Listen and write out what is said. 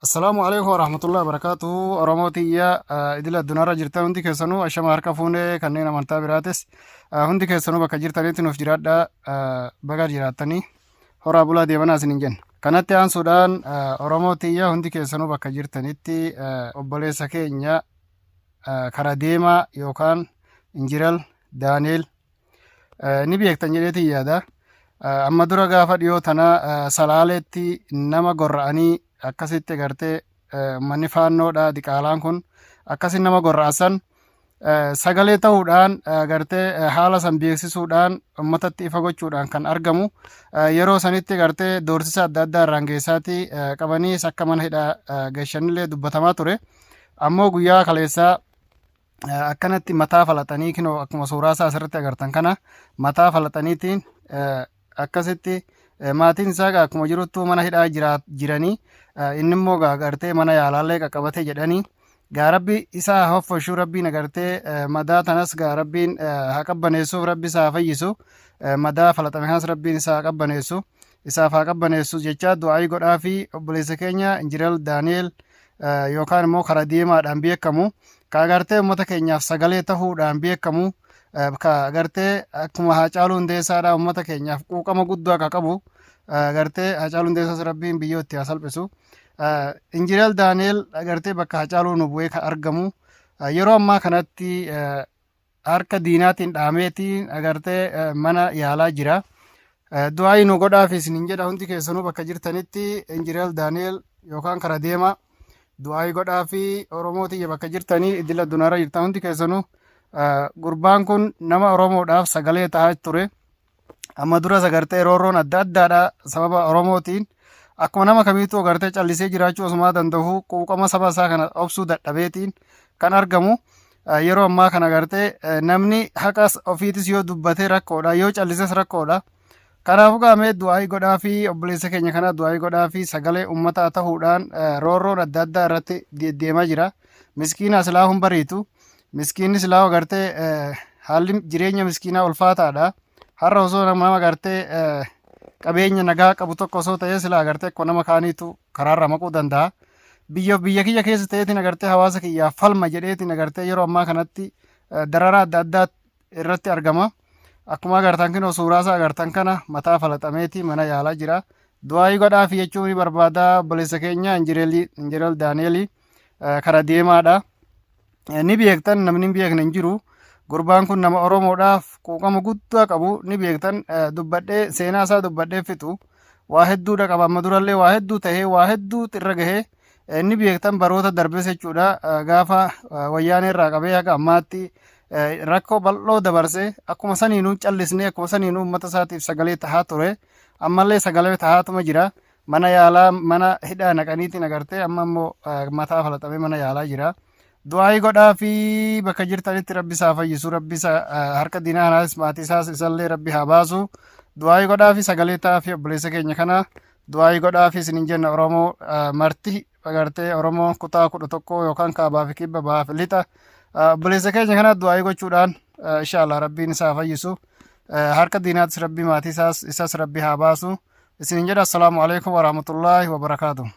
Assalaamu alaikum warahmatullahi wabarakatuh. Oromoo tiyya idil addunyaarra jirtan hundi keessanuu ashama harka fuunee, kanneen amantaa biraatis hundi keessanuu bakka jirtanitti nuuf jiraadha, baga jiraattanii, horaa bulaa deemanaa isiniin jenna. Kanatti aansuudhaan Oromoo tiyya hundi keessanuu bakka jirtanitti obboleessa keenya kara deemaa yookaan Injiral Daani'el ni beektan jedheetiin yaada. Amma dura gaafa dhiyoo tana Salaaleetti nama gorra'anii akkasitti gartee uummanni faannoodha diqaalaan kun akkasi nama gorra'asan sagalee ta'uudhaan gartee haala san beeksisuudhaan uummatatti ifa gochuudhaan kan argamu yeroo sanitti gartee doorsisa adda addaa irraan geessaati qabanii akka mana hidhaa gashanillee dubbatamaa ture. Ammoo guyyaa kaleessaa akkanatti mataa falaxanii, kinoo akkuma suuraa isaa asirratti agartan kana mataa falaxaniitiin akkasitti maatiin isaa gaa akkuma jiruttuu mana hidhaa jiranii, inni immoo gaa gartee mana yaalaallee qaqqabate jedhanii. Gaa rabbi isaa haa hoffashuu, rabbiin agartee madaa tanas gaa rabbiin haa qabbaneessuuf, rabbi isaa haa fayyisu, madaa falaxame kanas rabbiin isaa haa qabbaneessu, isaaf haa qabbaneessu jechaa du'aayii godhaa fi obboleessa keenya Injiral Daani'el yookaan immoo kara deemaadhaan beekamu, ka agartee uummata keenyaaf sagalee tahuudhaan beekamu, ka agartee akkuma Haacaaluu Hundeessaadhaa uummata keenyaaf quuqama guddaa ka qabu, agartee Haacaaluu Hundeessaas rabbiin biyyoo itti haa salphisu. Injiral Daani'el agartee bakka Haacaaluu nu bu'ee kan argamu yeroo ammaa kanatti harka diinaatiin dhaameetiin agartee mana yaalaa jira. Du'aayi nu godhaaf isinin jedha, hundi keessanuu bakka jirtanitti Injiral Daani'el yookaan kara deema du'aayi godhaa fi Oromoo tiyya bakka jirtanii idil addunyaarra jirtan hundi keessanuu, gurbaan kun nama Oromoodhaaf sagalee ta'aa ture. Amma dura sagartee roorroon adda addaadha sababa Oromootiin akkuma nama kamiituu agartee callisee jiraachuu osumaa danda'u quuqama saba isaa kana obsuu dadhabeetiin kan argamu. Yeroo ammaa kana agartee namni haqa ofiitis yoo dubbate rakkoodha, yoo callises rakkoodha. Kanaafuu gaamee du'aayii godhaa fi obboleessa keenya kana du'aayii godhaa fi sagalee uummataa ta'uudhaan roorroon adda addaa irratti deemaa jira. Miskiina silaa hun bariitu. Miskiinni silaa agartee haalli jireenya miskiinaa ulfaataadha. Har'a osoo nama agartee qabeenya nagaa qabu tokko osoo ta'ee silaa agartee akkuma nama kaaniitu karaarra maquu danda'a. Biyya kiyya keessa ta'eetiin agartee hawaasa kiyyaaf falma jedheetiin agartee yeroo ammaa kanatti dararaa adda addaa irratti argama. Akkuma agartan kinoo suuraa isaa agartan kana mataa falaxameeti mana yaalaa jira. Du'aayii godhaafi jechuun ni barbaada obboleessa keenya Injireel Daani'eelii kara deemaadha. Ni beektan, namni hin beekne hin jiru. Gurbaan kun nama Oromoodhaaf quuqama guddaa qabu ni beektan, dubbadhee seenaa isaa dubbadhee fixu. Waa hedduudha qaba, amma durallee waa hedduu tahee waa hedduu irra gahee ni beektan, baroota darbes jechuudha, gaafa wayyaanee irraa qabee haga ammaatti rakkoo bal'oo dabarse. Akkuma saniinuu callisnee akkuma saniinuu uummata isaatiif sagalee tahaa ture, ammallee sagalee tahaatuma jira. Mana yaalaa mana hidhaa naqaniitiin agartee amma immoo mataa falaxamee mana yaalaa jira. Du'aayii godhaa fi bakka jirtanitti rabbi isaa fayyisu, rabbi isa harka diinaa kanaas maatii isaas isallee rabbi haa baasu. Du'aayii godhaa fi sagalee ta'aa fi obboleessa keenya kana du'aayii godhaa fi isinin jenna. Oromoo marti agartee Oromoo kutaa 11 yookaan kaabaa fi kibba, bahaa fi lixa, obboleessa keenya kana du'aayii gochuudhaan inshallah rabbiin isaa fayyisu. Harka diinaatis rabbi maatii isaas isas rabbi haa baasu isinin jedha. Assalaamu alaikum warahmatullaahi wabarakaatuh.